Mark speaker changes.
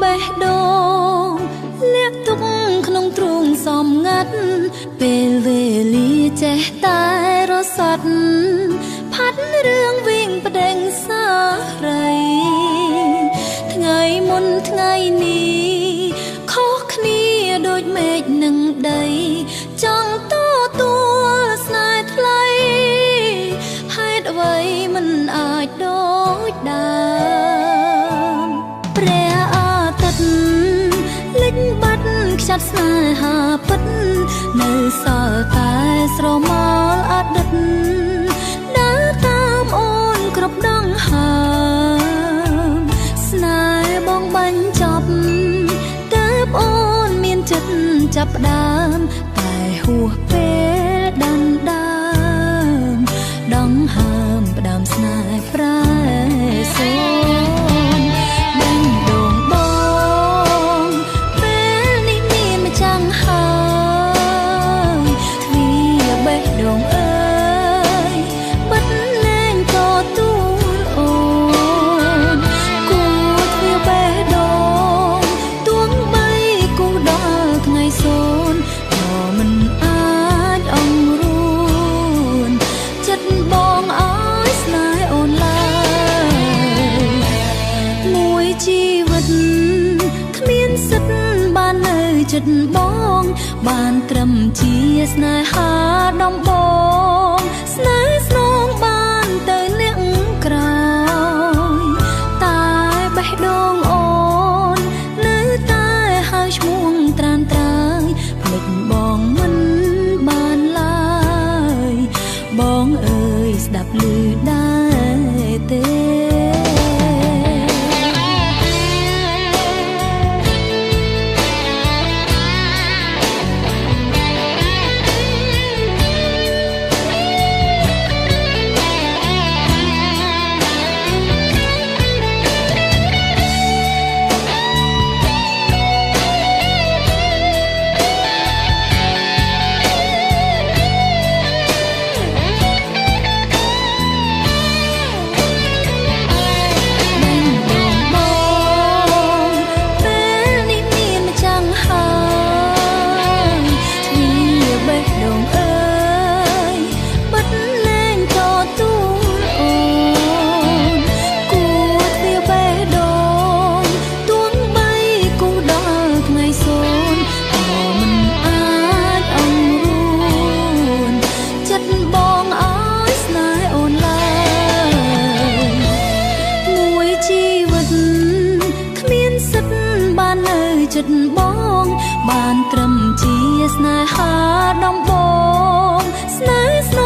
Speaker 1: បេះដូងលាក់ទុកក្នុងទ្រូងសំងាត់ពេលវេលាចេះតែរស័ត់ផាត់រឿងវិញប្តេងសារីថ្ងៃមុនថ្ងៃនេះខុសគ្នាដូចមេឃនឹងដីចង់ទទួលស្នេហ៍ថ្លៃហេតុអ្វីមិនអាចដូចដើមព្រះអាទិត្យលិចបាត់ខ្ចាត់ស្នេហាពិតនៅសល់តែស្រមោលអតីតដើរតាមអូនគ្រប់ដងហើមស្នេហ៍បងបាញ់ចប់ទើបអូនមានចិត្តចាប់ផ្ដើមតែហួសពេលដានដើមដងហើមផ្ដើមស្នេហ៍ប្រែសូនបេះដូងបងពេលនេះមានម្ចាំងហើយទ្វារបេះដូងអើយបិទលែងតទូលអូនគូទ្វារបេះដូងទួងបីគូដល់ថ្ងៃសូនក៏មិនអាចអង្រួនចិត្តបងអើយស្នេហ៍អូនឡើយមួយជីវិតគ្មានសិទ្ធបាននៅចិត្តបងបានត្រឹមជាស្នេហាដំបងស្នេហ៍ស្នងបានទៅអ្នកក្រោយតែបេះដូងអូននៅតែហៅឈ្មោះត្រានត្រើយភ្លេចបងមិនបានឡើយបងអើយស្ដាប់ឮដែរទេចិត្តបងបានត្រឹមជាស្នេហាដំបងស្នេហ៍ស្ន